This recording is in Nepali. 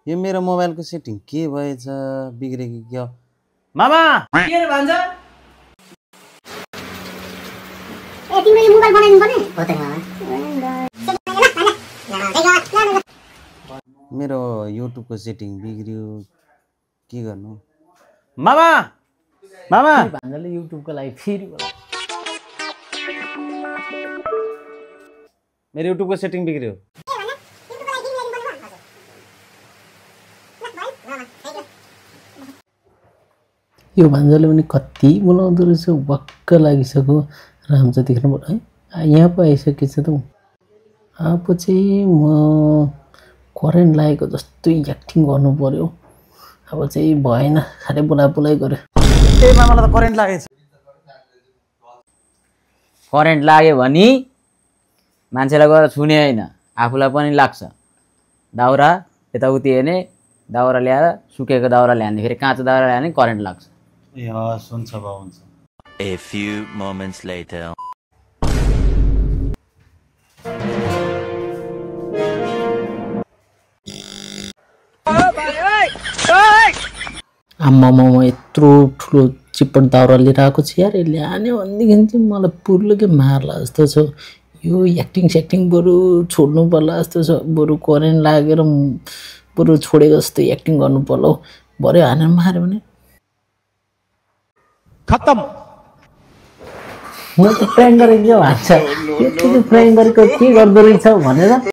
यो मेरो मोबाइलको सेटिङ के भएछ बिग्रेको क्या मामा के रे भन्छ ए तिमीले यो मोबाइल बनाइदिनु पर्ने हो त मामा मेरो युट्युबको सेटिङ बिग्रियो के गर्नु मामा मामा भान्जाले युट्युबको लागि फेरि बोला मेरो युट्युबको सेटिङ बिग्रियो यो भान्जाले पनि कति बोलाउँदो रहेछ वक्क लागिसक्यो राम जतिखेर है यहाँ पो आइसकेछ त अब चाहिँ म करेन्ट लागेको जस्तो एक्टिङ गर्नु पर्यो अब चाहिँ भएन खालि बोलाइ गर्यो ए मामालाई त करेन्ट लागेछ करेन्ट लाग्यो भने मान्छेलाई गएर छुने होइन आफूलाई पनि लाग्छ दाउरा यताउति हेर्ने दाउरा ल्याएर सुकेको दाउरा ल्याउने फेरि काँचो दाउरा ल्यायो भने करेन्ट लाग्छ ए हस् हुन्छ बा हुन्छ A few moments later. आम्मामा यत्रो ठुलो चिपट दाउरा लिएर आएको छु यार ल्याने भनेदेखि चाहिँ मलाई पुर्लोकै मार्ला जस्तो छ यो एक्टिङ सेक्टिङ बरु छोड्नु पर्ला जस्तो छ बरु करेन्ट लागेर बरु छोडेको जस्तो एक्टिङ गर्नु पर्ला हौ भरे हानेर मार्यो भने खत्तम म त प्र्याङ्क गरेको भन्छ यो के प्र्याङ्क गरेको के गर्दो रहेछ भनेर